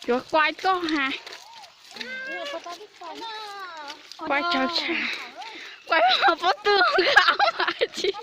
Yuav quaj koj ha. Quaj tsawg tsawg. Quaj pob tw nkauj mas tsis.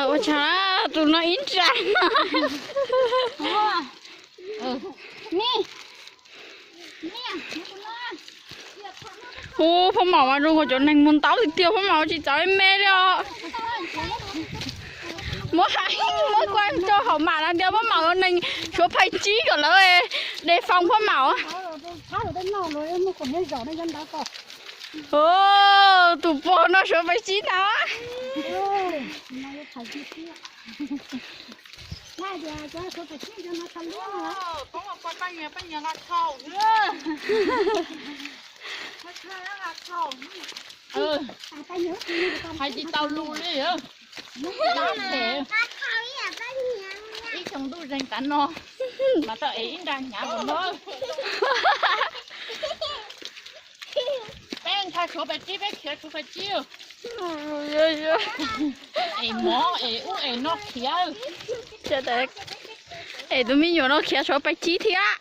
Ua tsaug tus no ib nra. Ub, Phaj Maum mas zoo nkaus cov neeg mus ntaub tiag tiag, Phaj Maum tsis txav me li os. Muab, muab kuaj rau hauv mam no tias Phaj Maum neeg suav phais tsib kom lawv de foo Phaj Maum. Tus pog no suav phais tsib ntag. Hais tsis tau lus li. Ib xyoo ntuj zeeg tav no mas tau ev ib nra hnyav mus no. Peb ntshai suav pais tsib, peb khiav suav pais tsib. Es mov es ub es no khiav. Es tus me nyuam no khiav suav pais tsib thiab.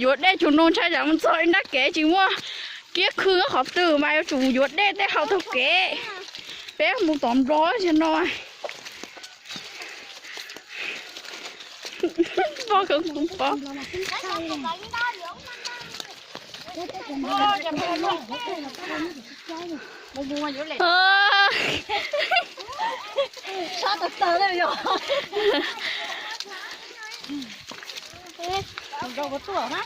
Yuav dej tsuas no ntshai tsam mus txog ib nrab kev tsis muaj kiab khw qhov twg mas yuav tsum yuav dej tej haus taug kev. Peb mus tom nplog no. Pog khawv koob pog. Sab tas tas li yog. Rau ua tuaj na.